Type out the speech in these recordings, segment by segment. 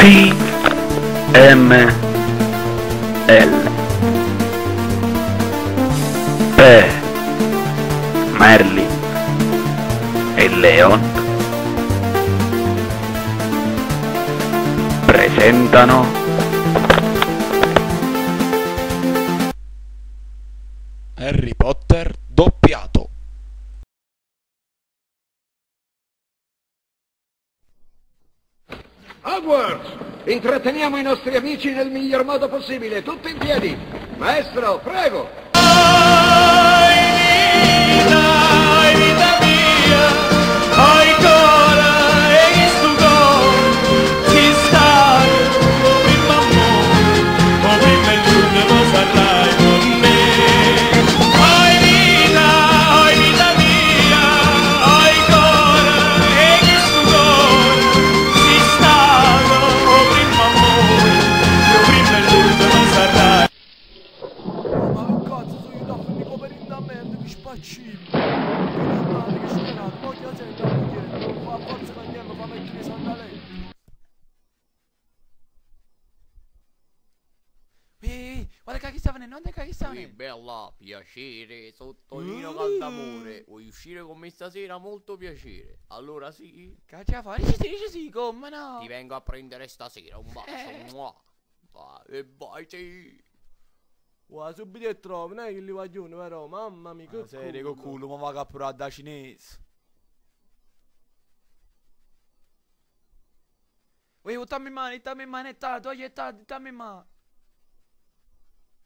T M L P Merlin e Leon presentano Harry Potter doppiato. Hogwarts! Intratteniamo i nostri amici nel miglior modo possibile, tutti in piedi! Maestro, prego! Ma che cazzo sono io da finire come in da merda, che spaccino! Che andate, che sperate, poi che gente a chiedere, non fa forza che andiamo, fa mettere i sandaletti. Ehi, guarda che sta venendo, guarda che sta Sì, venendo. bella, piacere, sottolineo Caldamore. Vuoi uscire con me stasera? Molto piacere. Allora sì, Caccia fuori, dici sì, dici sì, come no? ti vengo a prendere stasera. Un bacio. Eh. Mua. Vai, e vai, sì. Guarda, subito e trovo, non è che li vogliono, però, mamma mia, che Ma serio, culo. che culo, ma va a provare da cinese. Uè, dammi in mano, dammi in mano, togli, dammi in mano.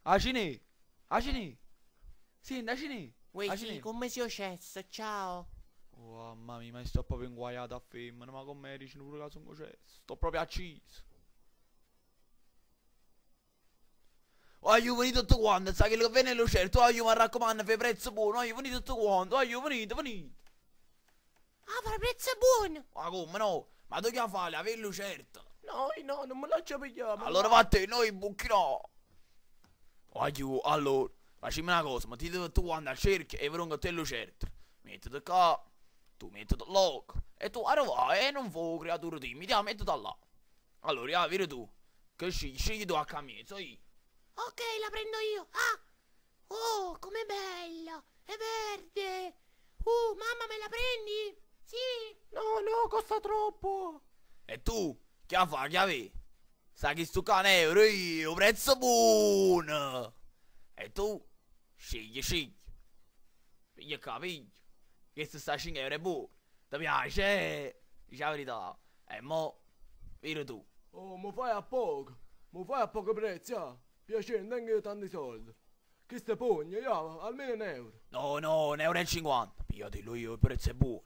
A cinese, A cinese. Sì, da cinese. Uè, A sì, cinese. come si ocesso, ciao. Oh mamma mia, ma sto proprio inguaiato a femmina, ma come dicono pure che sono cesso. Sto proprio acceso. Voglio venire tutto quanto, sai che viene lo certo, voglio mi raccomando, fai prezzo buono, voglio venire tutto quanto, voglio venite, venite. Ah, fa prezzo buono! Ma come no? Ma tu che fai? Averlo certo. No, no, non me la ci pigliamo. Allora vatte, noi bucchino. Voglio, allora, facciamo una cosa, mettete tutto quanto al cerchio e vengo a te lo certo. Mettete qua, tu mettete là, e tu arriva e non fu creatura timida, mettete là. Allora, ya, vedi tu, che scegli, scegli tu a camminare, io. Ok, la prendo io. Ah! Oh, com'è bella! È verde! Mamma, me la prendi? Sì! No, no, costa troppo. E tu, che fa, che avevi? Sai che sto cane euro io, prezzo buono! E tu, scegli, scegli. Piglia qua, piglia. Questo sta 5 euro è buono. Ti piace? Dici la verità. E mo, vedi tu. Oh, mo fai a poco. Mo fai a poco prezzo, ah. Piacere, non tengo io tanti soldi. Che ste pugna, io, almeno un euro. No, no, 1,50 euro. Pigliatelo io, il prezzo è buono.